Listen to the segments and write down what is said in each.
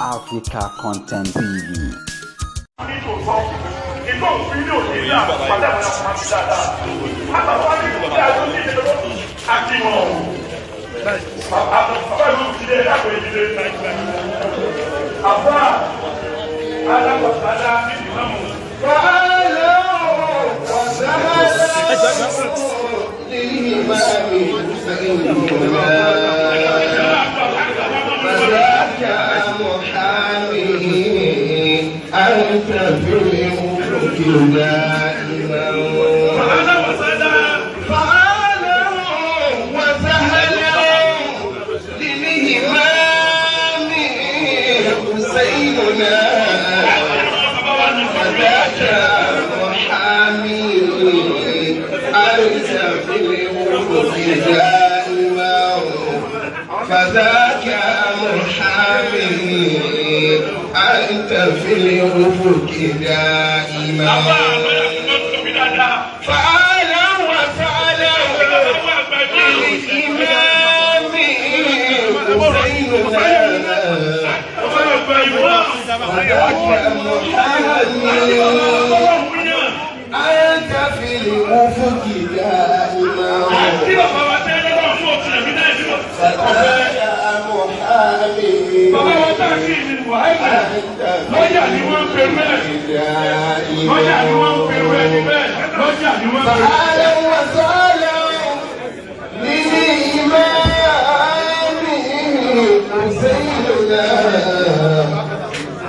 Africa Content TV. أنت في الأفق دائما فأهلا وسهلا للإمام حسيننا فذاك محامي أنت في الأفق دائما فذاك محامي أنت في الأفق دائما فأهلا وسهلا للإمام حسيننا فذاك محامي أنت في الأفق دائما فذاك محامي lọ́yà ni wọ́n ń pe bẹ́ẹ̀ lọ́yà ni wọ́n ń pe ẹni bẹ́ẹ̀ lọ́yà ni wọ́n ń pe. فأهلا وسهلا للإمام حسيننا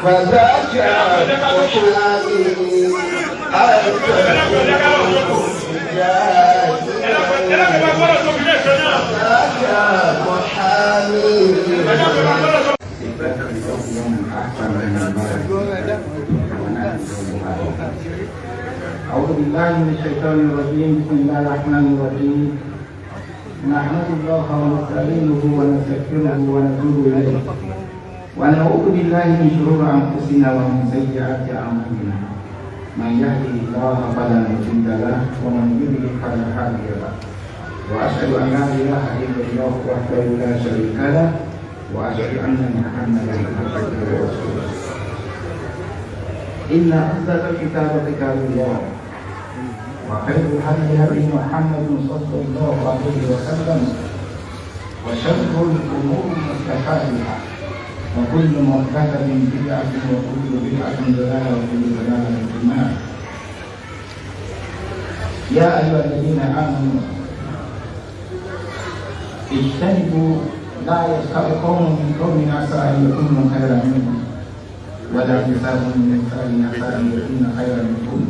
فذاك محامي أنت فذاك محامي. أعوذ بالله من الشيطان الرجيم. بسم الله الرحمن الرحيم. نحمد الله ونستعينه ونستغفره ونتوب إليه ونعوذ بالله من شرور أنفسنا ومن سيئات أعمالنا. من يهده الله فلا مضل له ومن يضلل فلا هادي له. وأشهد أن لا إله إلا الله وحده لا شريك له وأشهد أن محمدا عبده ورسوله. إن أصدق الكتاب كتاب الله وخير الهدي هدي محمد صلى الله عليه وسلم وشر الأمور محدثاتها وكل محدثة بدعة وكل بدعة ضلالة وكل ضلالة في النار. يا أيها الذين آمنوا اجتنبوا لا يسخر قوم من قوم عسى أن يكونوا خيرا منهم ولا نساء من نساء عسى أن يكون خيرا منكم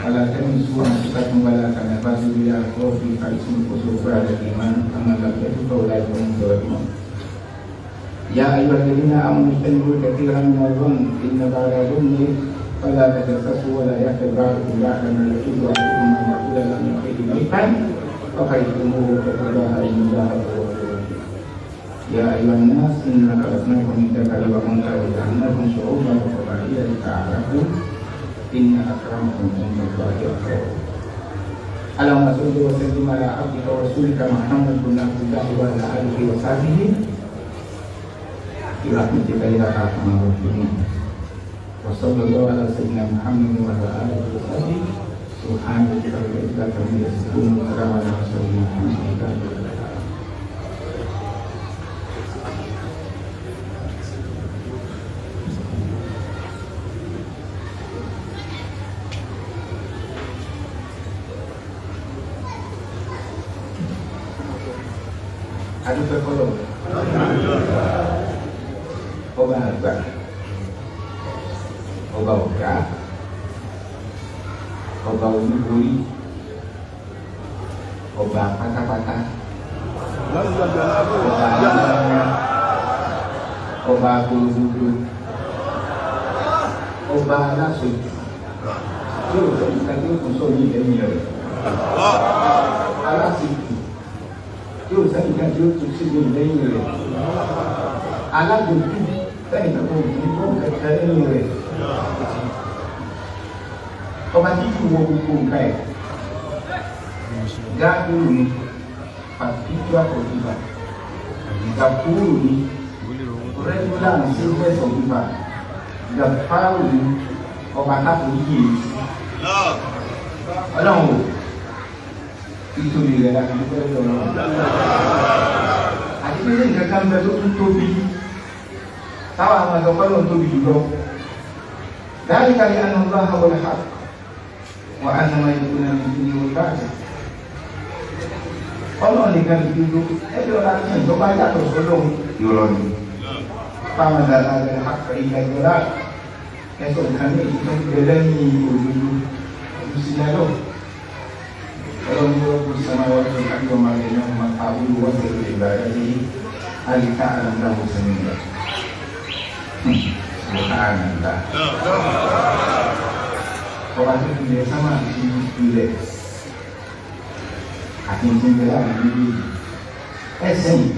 ولا تلمسوا أنفسكم ولا تنابزوا بالألقاب فاسم الفسوق بعد الإيمان فمن لم يتب فأولئك هم الظالمون. يا أيها الذين آمنوا اجتنبوا كثيرا من الظن إن بعد الظن فلا تجسسوا ولا يغتب بعضكم بعضا يحب أحدكم أن يأكل لحم أخيه ميتا فكرهتموه واتقوا الله إن الله غفور رحيم. يا أيها الناس إنا خلقناكم من ذكر وأنثى وجعلناكم شعوبا وقبائل لتعارفوا إن أكرمكم عند الله أتقاكم. اللهم صل وسلم على عبدك ورسولك محمد بن عبد الله وعلى آله وصحبه برحمتك يا أرحم الراحمين. وصلى الله على سيدنا محمد وعلى آله وصحبه. سبحان ربك رب العزة عما يصفون وسلام على المرسلين والحمد لله رب العالمين. Adúpẹ́ fọlọ́ ọba àgbà ọba ọ̀gá ọba olúborí ọba pátápátá ọba alára ọba gbogbogbò ọba aláṣojú tí o sọ nǹkan tí o kò sọ ní ìlẹ́yìn rẹ̀ aláṣojú tí o sẹ́yìn kan tí o tún sí ní lẹ́yìn rẹ̀ alágbòjú sẹ́yìn kan kò ní kó kẹ̀kẹ́ lẹ́yìn rẹ̀ ọba títí wọ gbogbo nǹkan ẹ̀ gáàdùrù ni pàtíkúà kọ̀ọ̀dùbà gàkúrù ni rẹ́díò Islam ṣe best of giver. Gàfárù ni ọba káfọ́ yìí. Ọlọ́run o, ìtòlì rẹ̀ la fi dúpẹ́ lọ́dọ̀ Ọlọ́run. Àti pé nǹkan kan bẹ tó tún tóbi, táwọn àwọn ẹ̀dọ́ kọ́ ló ń tóbi jùlọ. ذلك لأن الله هو الحق وأن ما يكون من دونه الباطل. Ọlọ́run nìkan lè dúró ẹbí ọlá tí ìjọba yàtọ̀ sọ́lọ́run yọ̀rọ̀ ni. Fáwọn dàda rẹ̀ àpẹ ìgbàgbọ́lá ẹ̀sọ̀ nǹkan ní èyí tó ń bẹ lẹ́yìn òdodo ìsìnlẹ̀ lọ. Ọlọ́run yóò kó sọ́nà wọ́n tó kájú ọmọ rẹ̀ náà máa pa olùwọ́ tẹ̀lé ìgbà rẹ̀ ní àyíká àlàmúdàmú sẹ́mi rẹ̀. Subhanallah. Ọba tó fi lè sámà sí ilẹ̀ àti ní ti láàrin níbí ẹsẹ̀ yìí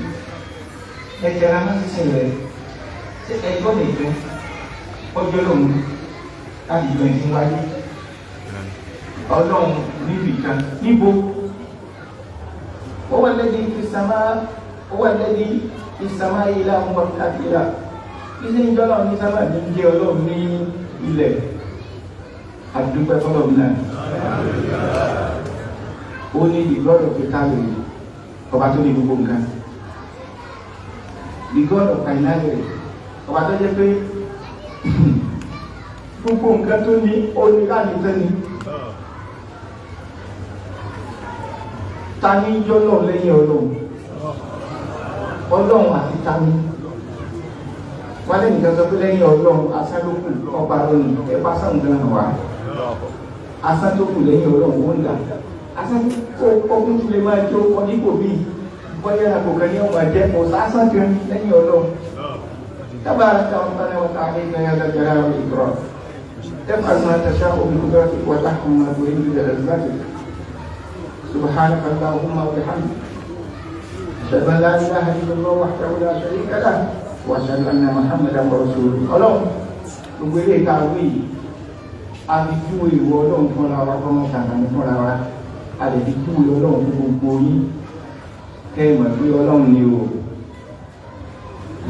ẹsẹ̀ ara máa ń sísìn rẹ̀ ṣé ẹjọ́ nìkan ọjọ́ lòun láti jọ ìsìn wáyé ọlọ́run níbì kan níbo ó wà lẹ́dí ìsàmá ó wà lẹ́dí ìsàmá ilá òun wà láti ilá iṣẹ́ ìjọ náà ní sábà ní jẹ́ ọlọ́run ní ilẹ̀ àdúpẹ́ fọlọ́run náà. Ó ní the God of the Calvary, ọba tó ní gbogbo nǹkan. The God of Finality, ọba tó jẹ́ pé gbogbo nǹkan tó ní ó ní láti tẹ́ni. Ta ní jọ́lọ̀ lẹ́yìn ọlọ́run? Ọlọ́run àti ta ni? Wọ́n lẹ́yìn kan sọ pé lẹ́yìn ọlọ́run asán ló kù ọba lónìí ẹ bá sáwọn gan wá. Asán tó kù lẹ́yìn ọlọ́run ó ń dà. Asán tó ọkùn tún lè máa jó ọkọ nípò bíi bóyá àkókò ní ọmọ ẹ̀jẹ̀ kò sásán kan lẹ́yìn ọlọ́run. تبارك ربنا وتعالى يا ذا الجلال والإكرام. تفعل ما تشاء بقدرتك وتحكم ما تريد بعزتك. سبحانك اللهم وبحمدك. أشهد أن لا إله إلا الله وحده لا شريك له وأشهد أن محمدا رسوله. Ọlọ́run gbogbo ilé ìta wí a fi júwe ìwọ Ọlọ́run fúnra wa kọ́mọ ṣàǹfààní fúnra wa a lè fi júwe Ọlọ́run fún gbogbo yín kẹ́ ẹ mọ̀ pé Ọlọ́run ni o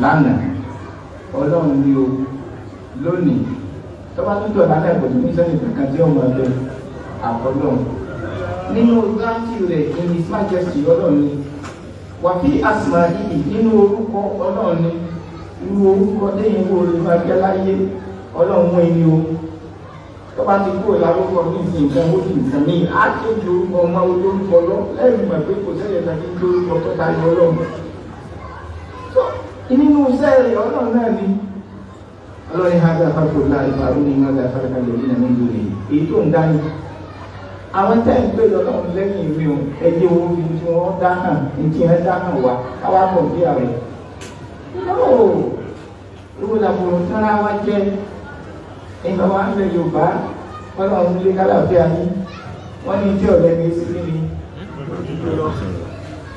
lánàá Ọlọ́run ni o lónìí tọ́ba tó dọ̀lá náà kò tún ní sẹ́yìn kankan tí ọmọ ẹgbẹ́ àfọlọ́run nínú láti rẹ̀ in His Majesty Ọlọ́run ni wàfí asùnmá yìí nínú orúkọ Ọlọ́run ni irú orúkọ lẹ́yìn wo lè máa jẹ́ láyé Ọlọ́run mú ẹni o tọ́ba ti kúrò lárúkọ ní ìsìn nǹkan ó di nǹkan míì á kéde orúkọ ọmọ olórúkọ lọ lẹ́yìn mọ̀ pé kò sẹ́yìn kan tí ń lórúkọ tó tayọ Ọlọ́run tó nínú sẹ́ẹ̀rì Ọlọ́run náà ni Ọlọ́run ní hádà fàkó láì fàrú ní hádà fàkà lè ní nàmí lórí èyí tó ń dání àwọn tẹ́ ń pè lọ́lọ́run lẹ́yìn mi ò ẹjẹ́ owó fi tí wọ́n dá hàn ní tí wọ́n dá hàn wá káwá pọ̀ bí ààrẹ. Lóò owó làbòrò tára wá jẹ́ ìgbà wa ń lẹ Yorùbá Ọlọ́run lé kálàfíà ní wọ́n ní tí ọ̀rẹ́ mi sí ní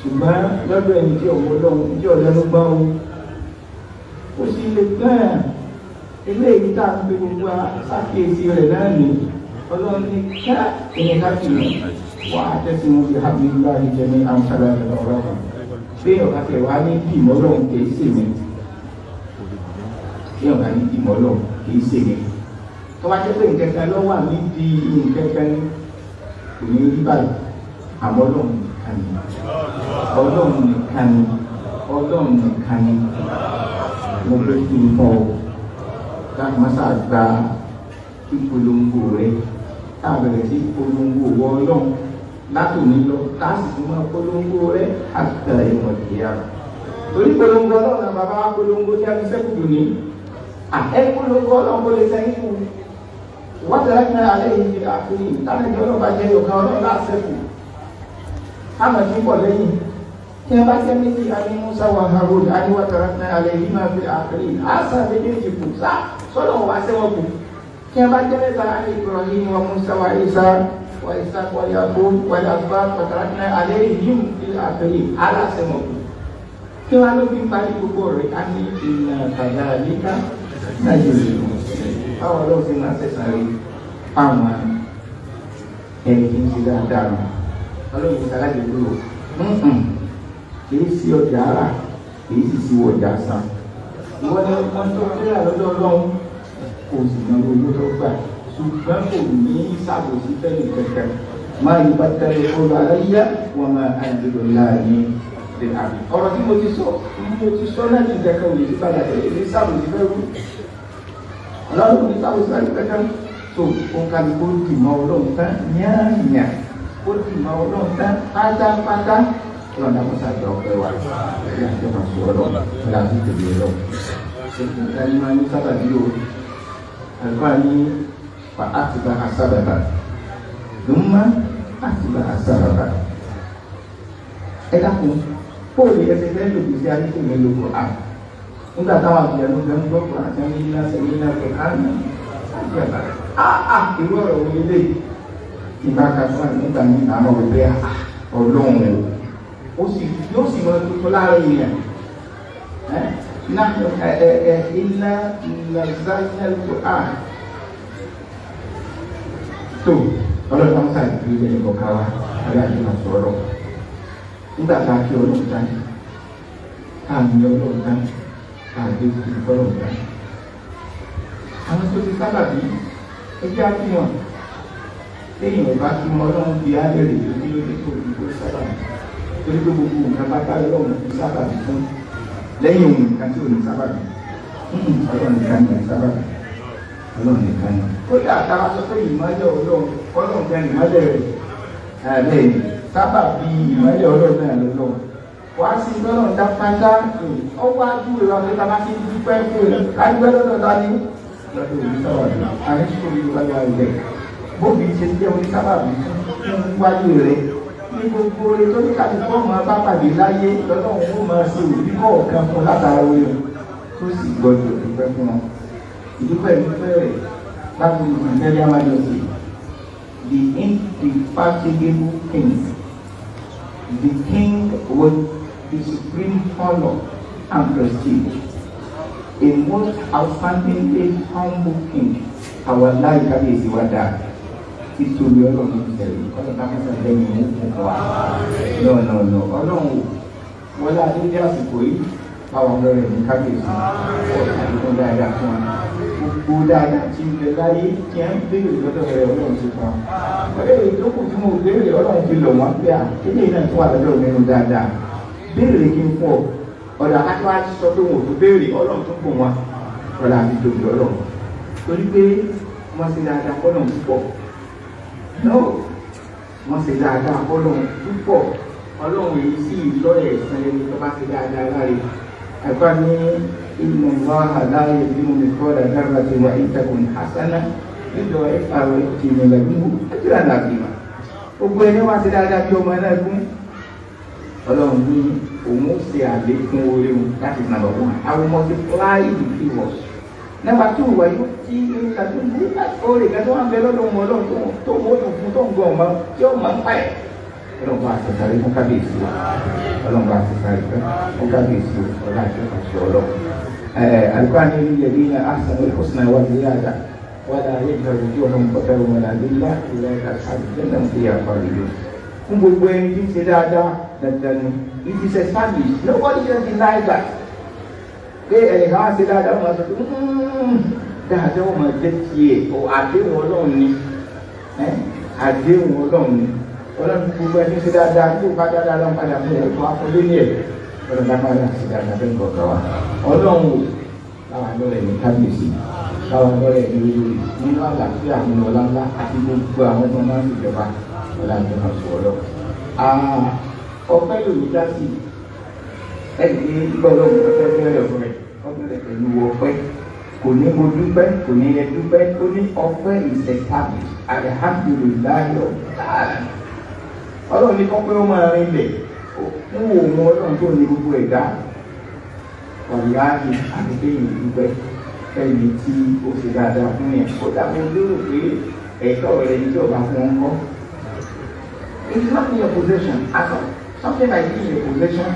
ṣùgbọ́n lọ́dọ̀ ẹni tí ọ̀wọ́ lọ́hùn tí ọ̀rẹ́ ló gbá o ó sì lè gbọ́n eléyìí tá à ń pe gbogbo àkíyèsí rẹ̀ náà nìyí. Ọlọ́run ní ká ẹni ká fi wà á tẹ́sí wọn fi hábílá ìjẹ ní àǹfààní ọ̀rọ̀ kan bí ọ̀gá tẹ̀ wá ní bímọ Ọlọ́run kì í sèmi bí ọ̀gá ní bímọ Ọlọ́run kì í sèmi tó bá jẹ́ pé nǹkan kan ló wà nídìí nǹkan kan ní kò ní rí báyìí àmọ́ Ọlọ́run nìkan ni Ọlọ́run nìkan ni Ọlọ́run nìkan ni mo fẹ́ kí n fọ́ ọ láti má sáà gba ìpolongo rẹ tá a bẹ̀rẹ̀ sí polongo wọ Ọlọ́run látòní lọ tá a sì tún máa polongo rẹ àti ìmọ̀ ìyá torí polongo Ọlọ́run náà bàbá wa polongo tí a fi sẹ́kù dùn ní ẹ polongo Ọlọ́run kó lè sẹ́yìn kù wọ́n tẹ̀lé ní alẹ́ yìí fi àfihàn táwọn ìjọ Ọlọ́run bá jẹ́ ọ̀kan Ọlọ́run láti sẹ́kù àmọ̀ tí ń pọ̀ lẹ́yìn tí a bá jẹ́ méjì a ní Musa wa Harun a ní wọ́n tẹ̀lé ní alẹ́ yìí máa fi àfihàn àṣà méjèèjì kù sá sọ́dọ̀ wà sẹ́wọ̀n kù tí a bá jẹ́ mẹ́ta ní Ibrahim wa Musa wa Isa wa Isa wa Yakub wa Asbaq wa tarakna alayhim fil akhirin aláṣẹmọ̀ kí wọ́n ló fi parí gbogbo rẹ̀ á ní ìnà kadhalika najzil báwo ló fi máa tẹ̀sán rí fáwọn ẹni tí ń ṣe dáadáa nù ọlọ́run ìsàlàyé kúrò kì í sí ọjà ara kì í sì sí ọjà san Ìwọ́n ní wọ́n tó kílẹ̀ lọ́dọ̀ Ọlọ́run kò sì náwó owó tó gbà ṣùgbọ́n kò ní ṣàbòsí fẹ́ẹ́ kankan. Máa yí bá tẹ́lẹ̀ kó lọ aláyá wọn máa àdúgbò láàyè lè àbí. Ọ̀rọ̀ tí mo ti sọ náà ní kankan ò lè padà tẹ̀lé ní ṣàbòsí fẹ́ rú. Ọlọ́run ní ṣàbòsí fẹ́ rú kankan. Tó o ká ní kó dì mọ́ Ọlọ́run tán yáàyà kó dì mọ́ Ọlọ́run tán pátápátá. Ọlọ́run dàpọ̀ sàjọ ọpẹ́ wa ẹ̀yà ìjọba sọ Ọlọ́run ọlọ́run àti tèmi Ọlọ́run. Nǹkan ní máa ní sábàbí o. Àlùfáà ní fa àtìbá àsábàbà. Lùmá àtìbá àsábàbà. Ẹ dákun, bóòlù ẹsẹ̀ fẹ́ lòdì sí ayé tó lè lo Quran. Nígbà táwọn àbíyànjú fẹ́ ń gbọ́ Quran àti àwọn ilé ṣe ilé Quran àti àbá. Áà irú ọ̀rọ̀ wo lélẹ̀? Ìbá ka fún àmì nígbà ní àmọ́ òbí Ọlọ́run o. Ó sì yóò sì mọ tuntun lára èèyàn. Náà iná nàzánà Quran. Tó ọlọ́run ń sàdúró lẹ́nu kọ̀ọ̀kan wa, ọlọ́run àti ìmọ̀ sọ̀rọ̀. Nígbà tá a kí Ọlọ́run tán, tá a ní Ọlọ́run tán, tá a gbé tuntun fọlọ́run tán. Àwọn tó ti sábà bí ẹgbẹ́ á kí wọn. Lẹ́yìn ọba kí wọn Ọlọ́run fi á lè rè lórí lórí tó fi kó sábà bí. Torí pé gbogbo nǹkan bá bá Ọlọ́run fi sábà bí fún. Lẹ́yìn òun nǹkan tí ò ní sábà bí. Ọlọ́run nìkan ní sábà bí. Ọlọ́run nìkan ní. Kódà táwa sọ pé ìmọ́lẹ̀ Ọlọ́run Ọlọ́run gan ìmọ́lẹ̀ rẹ̀. Bẹ́ẹ̀ ni sábà bí ìmọ́lẹ̀ Ọlọ́run náà lọ́lọ́run. Wá sí lọ́nà dá pátá ọwọ́ àdúrà wa pé tábà sí dúpẹ́ fún un kájúpẹ́ lọ́dọ̀ ta ni. Lọ́dọ̀ òní sábà bí àrísùkò yìí wáyé wa rẹ̀. Bóbi ṣe jẹ́ oní sábà bí fún wáyé rẹ̀. Ní gbogbo oore tó ní káàdì fọ́ọ̀mù bá pàdé láyé lọ́lọ́run ó máa ṣe òbí kọ̀ọ̀kan fún látara orí tó sì gbọdọ̀ dúpẹ́ fún wọn. Ìdúpẹ́ ìdúpẹ́ rẹ̀ láti Imperial Majesty, the indefatigable king, the king with the supreme honor and prestige, a most outstandingly humble king. Our life kábíyèsí wa dáa, títóbi Ọlọ́run ti tẹ̀lé, ọlọ́run káfíńsà lẹ́yìn mú fún wa. No, no, no, Ọlọ́run wọlé adé àsìkò yìí, báwa lọ́rẹ̀ ní kábíyèsí, ọ̀sán dáadáa fún wa. Gbogbo dáadáa tí ń bẹ láyé tí a ń béèrè lọ́dọ̀ rẹ̀ Ọlọ́run ti fún wa. Ọ̀rẹ́ èyí tó kù tí mo béèrè Ọlọ́run fi lọ̀ wọ́n pé à eléyìí náà tún wà lọ́dọ̀ mi nínú dáadáa. Béèrè kí n fún ọ. Ọ̀dà akátá sọ pé wọn ò tún béèrè Ọlọ́run tún fún wa. Ọ̀dà àti tòbí Ọlọ́run. Torí pé wọ́n ṣe dáadáa fọ́lọ́run púpọ̀. No, wọ́n ṣe dáadáa fọ́lọ́run púpọ̀. Ọlọ́run èyí sì lọ́ ẹ̀san ẹni tó bá ṣe dáadáa láre. Ẹ̀kọ́ ní inna Allaha la yadhlimu mithqala dharratin wa in takun hasanatan yudha'ifha wa yu'ti min ladunhu ajran 'azima. Gbogbo ẹni wá sí dáadáa bí ọmọ náà gún. Ọlọ́run ní òun ó ṣe àlékún oore òun. That is number one. I will multiply the favours. Number two, wà yóò tí nígbà tó ń bú oore kan tó wà ń bẹ lọ́dọ̀ wọn Ọlọ́run tó wọ́n tó fún tó ń gbọ́ ọmọ tí ó máa ń pa ẹ̀. Ọlọ́run bá aṣọ sáré fún kábíyèsí wa. Ọlọ́run bá aṣọ sáré fún kábíyèsí wa. Ọlọ́run àti ọ̀ṣọ́ Ọlọ́run. Al-Qur'an lilladhina ahsanu al-husna wa ziyada wa la yajharu wujuhahum qatarun wa la dhilla ulaika ashabul jannah hum fiha khalidun. Fún gbogbo ẹni tí ń ṣe dáadáa dandan ni it is established, nobody can deny that. Pé ẹnìkan wá ṣe dáadáa wọn máa sọ pé dáadáa wọn máa jẹ́ tiẹ̀ o, àdéhùn Ọlọ́run ni, àdéhùn Ọlọ́run ni. Ọlọ́run gbogbo ẹni ṣe dáadáa tó bá dáadáa lọ́n padà fún ẹ̀ tó afọlé ní ẹ̀. Ọlọ́run bá padà ṣe dáadáa fẹ́ nǹkan wa. Ọlọ́run ò báwa lọ́rẹ̀ ní kábíyèsí, báwa lọ́rẹ̀ ní olórí, nínú àlàáfíà nínú ọlá ńlá àti gbogbo àwọn tó máa ń ṣèjọba ọlá ìjọba sọ̀rọ̀. Ọpẹ́ lòdì dá sí ẹni ní gbọ́dọ̀ ọpẹ́ bẹ̀rẹ̀ fún rẹ̀, ọpẹ́ rẹ̀ pẹ̀lú ọpẹ́. Kò ní mo dúpẹ́, kò ní ẹ dúpẹ́, ó ní ọpẹ́ ìṣẹ̀tàbí, alhamdulillahi rabbil alamin. Ọlọ́run ní kọ́pẹ́ ó máa rinlẹ̀ fún òun Ọlọ́run tó ní gbogbo ẹ̀dá. Wàláhì àti kéèyàn dúpẹ́ fẹ́ni tí ó ṣe dáadáa fún yẹn. Kódà mo lérò pé ẹ̀tọ́ rẹ̀ ní tí ọba fún wọn kọ́. It is not in your possession at all. Something might be in your possession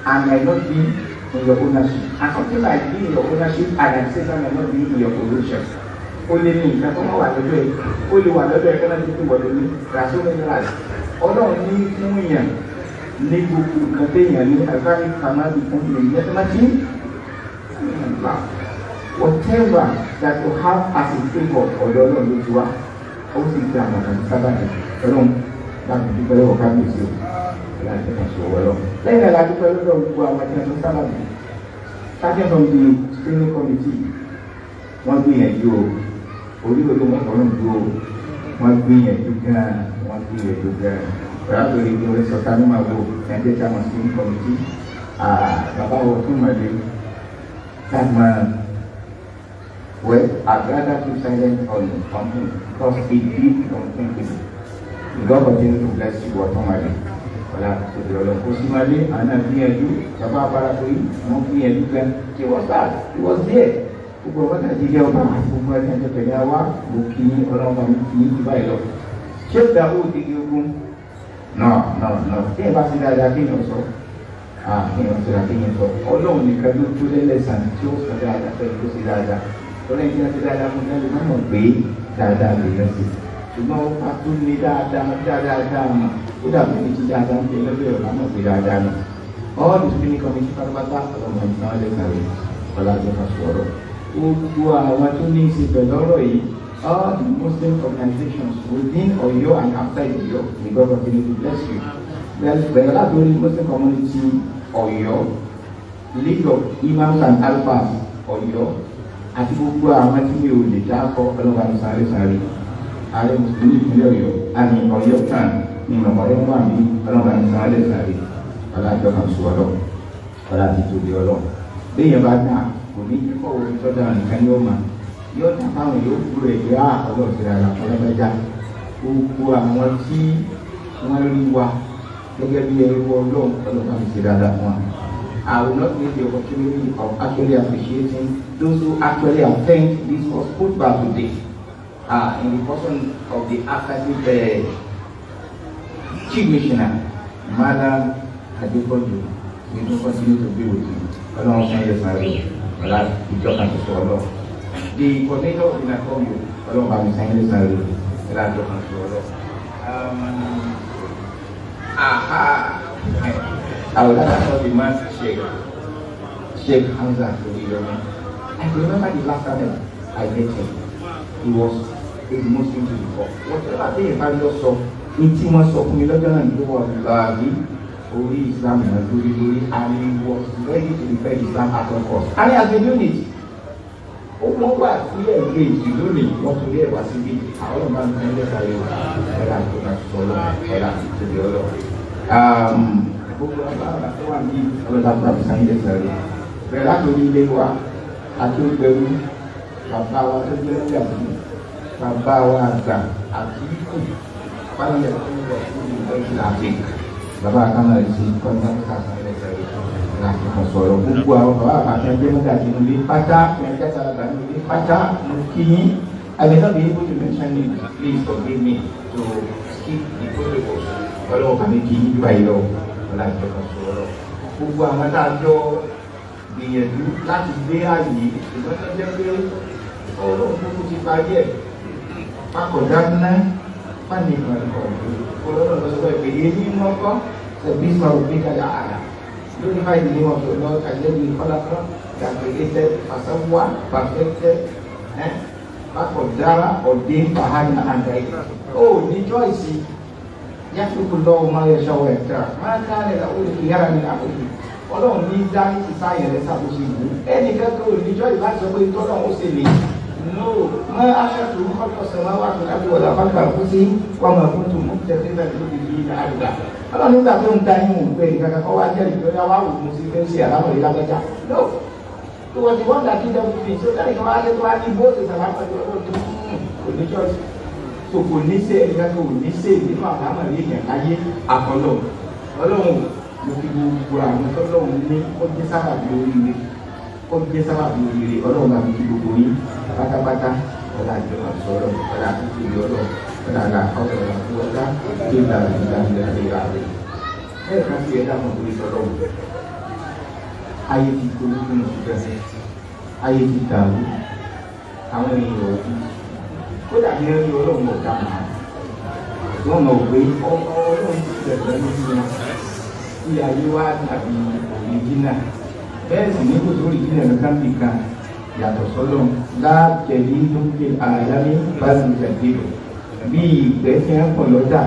and might not be in your ownership. And something might be in your ownership and at the same time might not be in your possession. Ó lè ní nǹkan tó máa wà lọ́dọ̀ ẹ̀, ó lè wà lọ́dọ̀ ẹ̀ kọ́lá tó ti wọ̀ lóní. There are so many lies. Ọlọ́run ní fún èèyàn ní gbogbo nǹkan téèyàn ní àgbáyé kàmáàbí fún mi ní ẹ̀sẹ̀ máa ti ń. Whatever that you have as a favour, ọ̀dọ̀ Ọlọ́run ló ti wá. Ó sì gba àwọn kan sábà ní Ọlọ́run láti dúpẹ́ lọ́wọ́ kábíyèsí o, láti kàn sí ọwọ́ lọ. Lẹ́yìn náà la dúpẹ́ lọ́dọ̀ gbogbo àwọn tí wọ́n tún sábà bí. Starting from the screening committee, wọ́n gbìyànjú o, orí olóhùn ọ̀run dúró, wọ́n gbìyànjú gan-an, wọ́n gbìyànjú gan-an. Látòrí bí wọ́n sọ tánú máa wo Nigeria chairman screening committee, bàbá wo tún mọ̀ lé that man. Well, I'd rather keep silent on him because he did unthinkable. God continue to bless you, Otomale. Ọlá tóbi Ọlọ́run kò sí máa lé àná gbìyànjú, bàbá abárakọ yìí, wọ́n gbìyànjú gan. He was that, he was there. Gbogbo ọba náà jíjẹ́ ọba, gbogbo ẹni ẹjọ́ tẹ̀lé wa, mo kì í Ọlọ́run bá mi kì í jù báyìí lọ. Ṣé Daoud igi ogun? No, no, no. Tí ẹ bá ti dáadáa kéèyàn sọ, kéèyàn sọ kéèyàn sọ. Ọlọ́run nìkan ló tó lẹ́lẹ́sàn tí ó sọ dáadáa fẹ́ tó ṣe dáadáa. Ọlọ́run tí wọ́n ti dáadáa fún dáadáa má mọ̀ pé dáadáa lè yọ sí. Ṣùgbọ́n ó fa tó ní dáadáa dáadáa mọ̀, ó dàbí ẹni tí dáadáa ń bẹ lọ́dọ̀ ẹ̀rọ má mọ̀ pé dáadáa nù. All the screening committee pátápátá ọlọ́mọ ìtàn ẹlẹ́sàrè ọ̀làjọ kan sọ̀rọ̀. Gbogbo àwọn tó ní í ṣe pẹ̀lú ọ̀rọ̀ yìí, all the Muslim organizations within Ọ̀yọ́ and outside Ọ̀yọ́, may God continue to bless you. Bẹ̀rẹ̀ látòrí Muslim community Ọ̀yọ́, League of Imams and Alfas Ọ̀yọ́, àti gbogbo àwọn tí mi ò lè dákọ ọlọ́wà ní sáré sáré. Ààrẹ Mùsùlùmí ìpínlẹ̀ Ọ̀yọ́, àmì Ọ̀yọ́ kan ní ìmọ̀mọ́rẹ́ wà ní ọlọ́wà ní sáré sáré. Ọlájọ́ kan sọ ọlọ́, ọlá ti tóbi ọlọ́. Béèyàn bá dà, kò ní kíkọ́ orin tọ́jà nìkan yóò máa. Yóò dà fáwọn yóò kúrò ẹ̀gbẹ́ ọlọ́run ti rárá ọlọ́mọdá. Gbogbo àwọn tí wọ́n rí wa gẹ́gẹ́ bí ẹrú Ọlọ́run, ọlọ́run àti ti dáadáa fún wa. I will not miss the opportunity of actually appreciating those who actually attend this first khutbah today, in the person of the academic chief missioner, Madam Adepoju. We will continue to be with you. Ọlọ́run fún ẹ̀yẹ sáré ọ̀la ìjọ kan tó sọ ọlọ́run. The coordinator of the NACOMYO, Ọlọ́run bá mi sáré sáré ọ̀la ìjọ kan tó sọ ọlọ́run. Aha! I would like to call the man Sheikh Hamza Oriyomi. I remember the last time I met him. He was a Muslim to the core. Whatever they evaluate sọ, ní tí wọ́n sọ fún mi lọ́jọ́ náà ní wọ́n láàbí orí Islam náà lórí lórí, and he was ready to defend Islam at all costs. And he has been doing it. Ó wọ́n wà sí ẹ̀gẹ́jì lónìí, wọ́n torí ẹ̀ wá síbí. Àwọn ọ̀nà máa ń tẹ́lẹ̀ sáré o. Ọ̀la tó ká sọ lọ, ọ̀la tó bí ọlọ́. Gbogbo agbára tó wà ní ọlọ́dà tàbí sáyẹ́ndé sáré. Bẹ̀rẹ̀ látòrí ilé wa, àti ògbẹ́rú, bàbá wa tó jẹ́ ìyàwó, bàbá wa àgbà àti ikú, pálí ẹ̀kọ́ ìlú àti bàbá akáná rẹ̀ sí kọ́ńtàkì sáyẹ́ndé sáré. Láti kàn sọ̀rọ̀ gbogbo àwọn bàbá àti ẹgbẹ́ mọ́tà àti inú ilé pátá, ẹgbẹ́ sálábà inú ilé pátá, mo kí yín. I may not be able to mention it, please forgive me to skip the protocols. Ọlọ́run kàmí kí yín báyìí lọ, ọ̀la ìjọba sọ̀rọ̀. Gbogbo àwọn tá a jọ gbìyànjú láti gbé ààyè ṣùgbọ́n tó jẹ́ pé Ọlọ́run kúkú ti parí ẹ̀. Fakọ̀dá ná fani ìkànnì ọlọ́run lọ sọ pé èyí mọ́kọ́ ṣẹ̀bí sọ̀rọ̀ bí kájà àlà. Glorify the name of the Lord and let the Khalaqa that created, Fasawa, perfected, Fakọ̀dára, ordained, Fahana, and guided. Oh, ní choice. Yàtúkú lọ́wọ́ máa yẹ ṣọwọ́ ẹ̀ka. Máa ká lè la olè yára mi àkókò. Ọlọ́run ní dá ti sáyẹn rẹ̀ ṣàkóso ìlú. Ẹnì kankan ò ní choice láti sọ pé tọ́lọ́run ó ṣe lè. No, máa aṣáájú kọ́kọ́ sọ̀rọ̀ wà fún abíwọ̀lá fáńkà kú sí wọ́n máa fún tòun tẹ̀sí náà lórí ìlú ní àdúrà. Ọlọ́run nígbà tó ń da yín òun pé ẹnì kankan kọ́ wá jẹ́ ìjọba wá wò mú sí fẹ́ ṣe àlámọ̀ yìí lágbájá. No, it was the one that did everything. So that ìkan wá dé tó wá ní bó ṣe sàlámọ̀ yìí ọlọ́run tó kò ní choice. So kò ní ṣe ẹnì kankan ò ní ṣe nínú àlámọ̀ yìí yẹn láyé àkọlọ̀. Ọlọ́run mo fi gbogbo àwọn tọ́lọ́run ní kó jẹ́ sábàbí oríire. Kó jẹ́ sábàbí oríire. Ọlọ́run bá mi kí gbogbo yín pátápátá. Ọlá ìjọba sọ̀rọ̀, ọlá àtúntò ọlọ́run, ọlá àlà ọlọ́run ọlá ìlà ìlà ìlà ìlà rẹ̀. Bẹ́ẹ̀ ká sí ẹ̀dá kan torí sọ̀rọ̀ wò. Ayé ti gbogbo nínú ṣùgbọ́n ayé ti dàrú, àwọn èèyàn ò kú. Kódà ní ẹni ọlọ́run ọ̀dà máa. Wọ́n mọ̀ pé ọlọ́run ti bẹ̀rẹ̀ lójú wọn. Tí ayé wá dàbí òrìjínà. Bẹ́ẹ̀ sì ní kò sí òrìjínà kankan bì kan. Yàtọ̀ sọ́lọ́ láàjẹ̀lí tó ń gbé àyámi bá ti jàdé lọ. Bí ìgbẹ́ tí wọ́n pọ̀ lọ́jà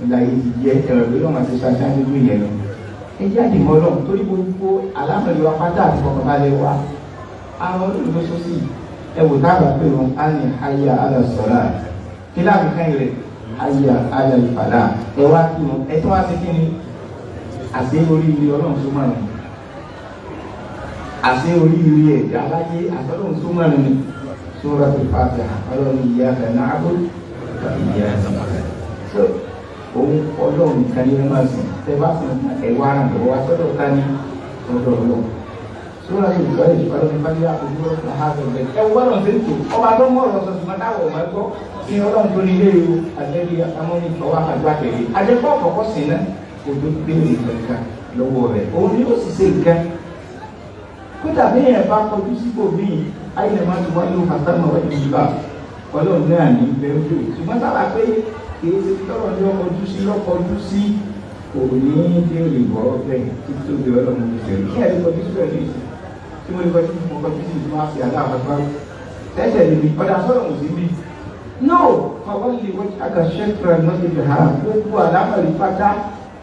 ìlàyé ti jẹ́ ẹ̀rọ ìgbé lọ́mọ àti ṣáṣá nínú ìyẹn lọ. Ẹ jáde mọ́ lọ́n torí gbogbo alámọ̀lẹ́ wa pátá àti fọkànbalẹ̀ wa. Àwọn olùdókòsósì ẹ wò táàbà pé wọn á ní hayya ala salat. Kí láàbù kan rẹ̀ hayya ala falah. Ẹ wá kí wọn ẹ tún wá sí kí ni àṣẹ oríire Ọlọ́run tó mọ̀ ní. Àṣẹ oríire ẹ̀dá aláyé àtọ́lọ́run tó mọ̀ ní. Suratul Fatiha Ọlọ́run iyyaka na'budu wa iyyaka nasta'in. So òun Ọlọ́run nìkan ní ẹ máa sìn. Tẹ bá sìn ẹ̀wá ara rẹ̀ wá sọ́dọ̀ ká ní ọ̀dọ̀ Ọlọ́run. Suratul Buruj Ọlọ́run bá yá àbúrò ẹ wọ́n lọ́n ṣe ń tò ọba tó mọ̀ ọ̀rọ̀ sọ̀tún máa dáwọ̀ ọ̀mọ́ ẹgbọ́ ní Ọlọ́run tó ní ilé ìwò àjẹbí amóni ọwọ́ àgbà tẹ̀lé àjẹpọ̀ ọ̀kọ̀kọ̀ sí náà kò tó béèrè kankan lọ́wọ́ rẹ̀ òun ni ó sì ṣe nǹkan. Kódà bí èèyàn bá kọjú síbò míì ayé máa ti wáyé fàtàmà wáyé ìgbà Ọlọ́run náà ní bẹ́ẹ̀ tó ṣùgbọ́n sábà pé kì í ṣe tọ́rọ̀ ní ọkọ̀jú sí lọ́kọ̀jú sí kò ní béèrè bọ́ bẹ́ẹ̀ títóbi Ọlọ́run ti ṣe kí ẹ̀ lè kọjú síbẹ̀ ní ìsìn tí mo lè kọjú sí mo kọjú sí ìdúmọ̀ àti aláàbàbà tẹ́tẹ̀ lè mi ọ̀dà sọ̀rọ̀ mọ̀ sí mi. No fọwọ́lì wọ́n aka ṣẹ́tura lọ́sẹ̀ ha gbogbo àlámọ̀rí pátá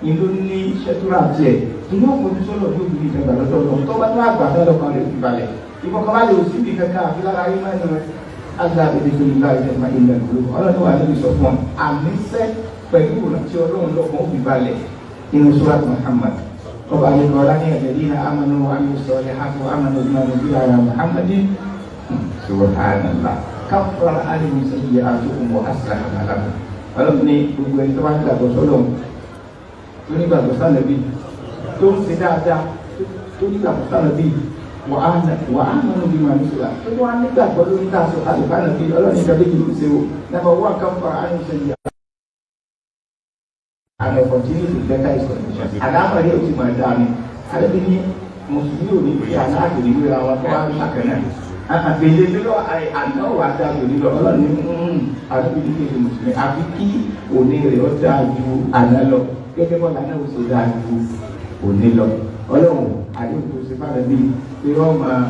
ìlú ní ṣẹ́tura tiẹ̀ inú òkòjú sọ̀rọ̀ tó fi ìjọba lọ́dọ̀ lọ tó bá tó àgbà fẹ́ lọ́kàn rẹ̀ fi balẹ̀ ìfọkànbalẹ̀ òsì mi kankan àfi lára ayé máa ń lọ aláàbẹ̀dẹ̀ tó ní láì fẹ́ máa ń lọ Ọlọ́run wà níbi sọ fún ọ àmísẹ́ pẹ̀lú ìrántí Ọlọ́run lọ́kàn ó fi balẹ̀ inú Surat Muhammad ọba àlejò ọlá ní alladhina amanu wa amilu salihati wa amanu bima nuzila ala Muhammadin subhanallah kaffara anhum sayyi'atuhum wa aslaha balahum. Ọlọ́run ní gbogbo ẹni tó bá ń gbàgbọ́ sọ́lọ́ tó ní gbàgbọ́ sálẹ̀bí tó ń ṣe dáadáa tó ní gbàgbọ́ sálẹ̀bí wà á mọ̀nà bí màá nùsùlá tó tó wá nígbàgbọ́ lórí tá a sọ àlùfáà bí Ọlọ́run ìjọba ìlú ṣe o nàbà wà kaffara anhum sayyi'atuhum and I continue to better his condition. Àdámọ̀ yóò ti máa dáa ni. Àdébí ní Mùsùlùmí ò ní fi àná àtòrí wéra wọn tó wá ń ṣàkànnà. Àgbèlè lílọ àná wà dáa jù lílọ. Ọlọ́run ní àdébí ní kéde Mùsùlùmí. Àfi kí òní rẹ̀ ó dáa ju àná lọ. Gẹ́gẹ́ bọ́lá náà ó ṣe dáa ju òní lọ. Ọlọ́run àdéhùn tó ṣe fáwọn ẹbí pé wọ́n máa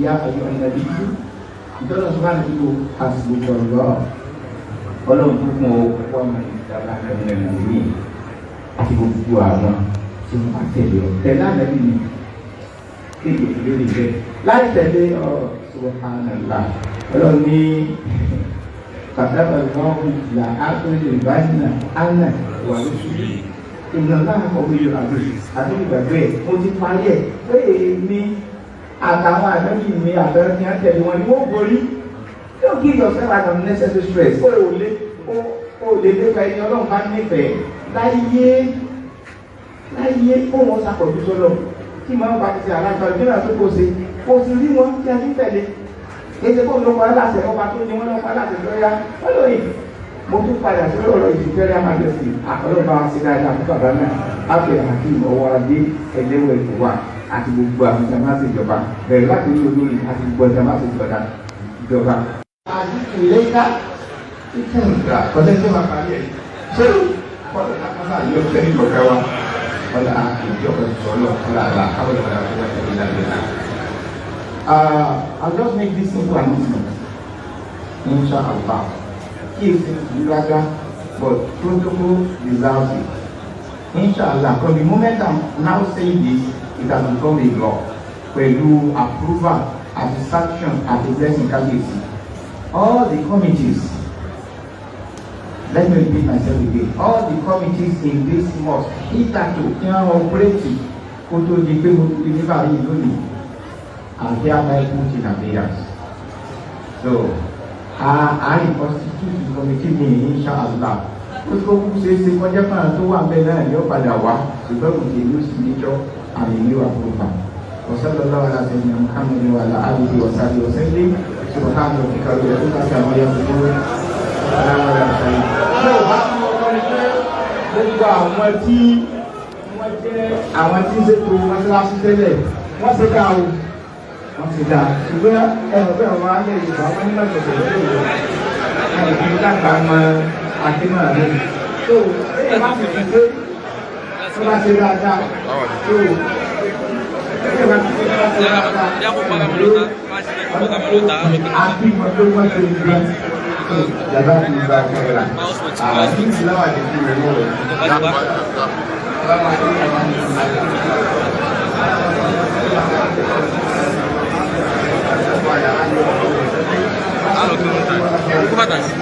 yá ayọ̀ ẹ̀nàbí jù. Ìtọ́nà sọ fáwọn ẹbí wo àsìkò Ọlọ́run tó kún ọ wọ́n máa ń dábàá kẹ́mìnà àti gbogbo àwọn tí wọ́n bá tẹ̀lé ọ tẹ̀lé ànábì ni kéde lórí bẹ́ẹ̀ láì tẹ̀lé ọ subhanallah Ọlọ́run ní kàtàkà lọ́wọ́ là ákúrẹ́ ìbáyìí ánà wà lóṣù ìnáwó àkọ́kọ́ yóò àbúrò àti ìgbàgbé ẹ̀ mo ti parí ẹ̀ pé èmi àtàwọn ànábì mi àtàwọn tí wọ́n tẹ̀lé wọn ni wọ́n borí. Don't give yourself an unnecessary stress. Ó lè ó lè lépa ẹni Ọlọ́run bá nífẹ̀ẹ́ láyé láyé kó wọn ṣàkọjú sọlọ tí màá bá ti ṣe aláǹfà ìjọba tó kó ṣe kó sì rí wọn tí a ti tẹ̀lé kéṣe kó ló pa aláṣẹ ọba tó ní wọn lọ pa aláṣẹ lọ́yà ọlọ́yìn mo tún padà sí ọ̀rọ̀ ìfẹ́rẹ́ amájọsí àkọlọ́ba ṣe dáadáa fún bàbá náà áfẹ́ àti ọwọ́ adé ẹlẹ́wọ̀ ẹ̀kọ́ wa àti gbogbo àwọn ìjàmbá ṣèjọba bẹ̀rẹ̀ láti orí olórí àti gbogbo ìjàmbá ṣèjọba. Àdìsí lẹ́ka ìkànnì kọ́tẹ́ tó máa parí ẹ̀ ṣé kọ́tẹ́ lápásá yóò fẹ́ nígbọ̀ká wa wala ìjọba sọ̀rọ̀ wala àlà káwọn ìwà àti ìlà ìlà. I'll just make this simple announcement inshallah. Kí èsì ìgbéraga but protocol deserves it. Inshallah, from the moment I'm now saying this, it has become a law pẹ̀lú approval àti sanction àti blessing kábíyèsí. All the committees, let me repeat myself again, all the committees in this mosque hitherto kí wọ́n operate kó tó di pé mo ti ní báyìí lónìí are hereby put in abeyance. So, I constitute the committee mi inshallah. Ó tó kú ṣe é ṣe kọjá fún àwọn tó wà bẹ́ẹ̀ náà ni ó padà wá ṣùgbọ́n kò sí ìlú signature and a new approval. وصلى الله على سيدنا محمد وعلى آله وصحبه وسلم. سبحان ربك رب العزة عما يصفون. Gbogbo àwọn tí wọ́n jẹ́ àwọn tí ń ṣètò mọ́ṣáláṣí tẹ́lẹ̀ wọ́n ṣe dá o wọ́n ṣe dá ṣùgbọ́n ẹ̀rọ bẹ́ẹ̀ wọ́n á lè Yorùbá wọ́n ní lọ́sọ̀ọ̀sẹ̀ lórí ìlú wọn kì í dàgbà mọ akínmọ̀ rẹ̀ tó ẹ̀yẹ bá sì ti pé tó bá ṣe dáadáa tó ẹ̀yẹ bá ti pé tó bá ṣe dáadáa. Àbí wọn tó wọ́n ṣe ń gbé yàrá ti gba kẹrà. Àbí ìlàwà ti fi rẹ̀ lọ́wọ́. Kó bàtà sí.